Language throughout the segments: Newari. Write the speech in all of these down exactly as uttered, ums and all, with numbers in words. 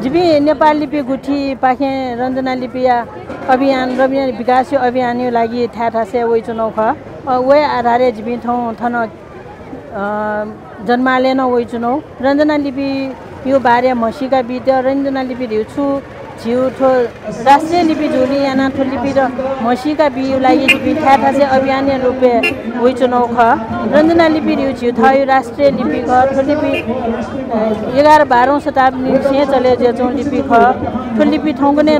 जिपिं नेपाल लिपि गुथिपाखें रञ्जना लिपिया अभियान, रञ्जना विकासया अभियानया लागि थाय् थासय् वइच्वनागु खः। अ, वया आधारय् जिपिं थौं थन, अ, जनमालय् नं वइच्वनागु। रञ्जना लिपिया बारे म्हसीका बीत, रञ्जना लिपि धइगु छु, झीगु थ्व राष्ट्रिय लिपि जूगुलिं यानाः थ्व लिपि म्हसीका बीया लागि जिपिं थाय् थासय् अभियानया रूपय् वइच्वनागु खः। रञ्जना लिपि धइगु झीगु थःगु राष्ट्रिय लिपि खः। थ्व लिपि, अ, एघार बाह्रौँ शताब्दीनिसें चले जुयाच्वंगु लिपि खः। थ्व लिपि थौंकन्हय्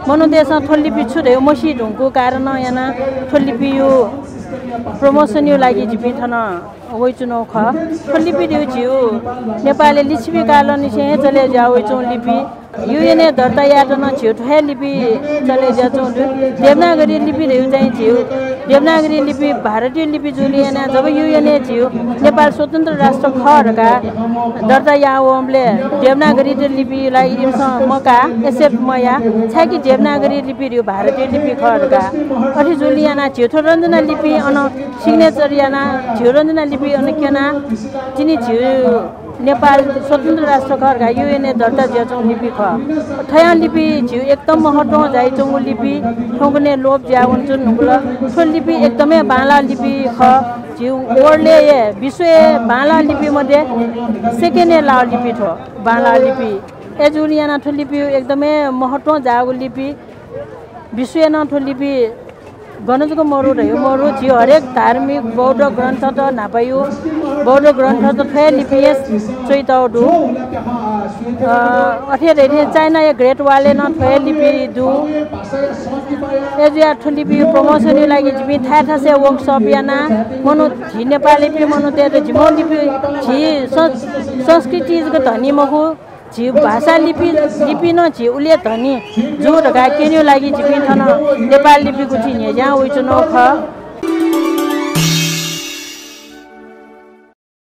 मनूतय्सं थ्व लिपि छु धइगु मसी धुंकूगु कारणं यानाः थ्व लिपिया promotion या लागि जिपिं थन वइच्वनागु खः। थ्व लिपि धइगु झीगु नेपालय् लिच्छवि कालंनिसें हे चले जुया वइच्वंगु लिपि। UN य् दर्ता यायेत नं झीगु थ्व हे लिपि चले जुयाच्वंगु दु। देवनागरी लिपि धइगु चाहिँ झीगु देवनागरी लिपि भारतीय लिपि जूगुलिं यानाः जब UN य् झीगु नेपाल स्वतन्त्र राष्ट्र खः धकाः दर्ता याः वंबलय् देवनागरी लिपिया लागि इमिसं मकाः, accept मयाः, छाय्कि देवनागरी लिपि धइगु भारतीय लिपि खः धकाः। अथे जूगुलिं यानाः झीगु थ्व रञ्जना लिपि अन signature यानाः झीगु रञ्जना लिपि अन क्यनाः तिनि झीगु नेपाल स्वतन्त्र राष्ट्र खः धकाः UN य् दर्ता जुयाच्वंगु लिपि खः। थ्व लिपि झीगु एकदम महत्वं झाइच्वंगु लिपि, थौंकन्हय् लोप जुया वनाच्वंगु खः। थ्व लिपि एकदमै बांलाः लिपि खः। झीगु world य्, विश्वय् बांलाः लिपि मध्ये second य् लाःगु लिपि थ्व बांलाः लिपि। अय्जूगुलिं यानाः थ्व लिपि एकदमै महत्वं जाःगु लिपि। विश्वय् नं थ्व लिपि गन जक मरु धइगु मरु, झी हरेक धार्मिक बौद्ध ग्रन्थत न्हापाया बौद्ध ग्रन्थत थ्व हे लिपिं हे च्वइतःगु दु। अ, अथे धइथें चाइनाया Great Wall य् नं थ्व हे लिपि दु। अय्जुयाः थ्व लिपि promotion या लागि जिपिं थाय् थासय् workshop यानाः मनू, झी नेपालीपिं मनूतय्त झीगु लिपि, झी सं-, संस्कृति जक धनी मखु, झी भाषा लिपि, लिपि नं झी उलि हे धनी जू धकाः क्यनेया लागि जिपिं थन नेपाल लिपि गुथि न्ह्यज्यां वइच्वनागु खः।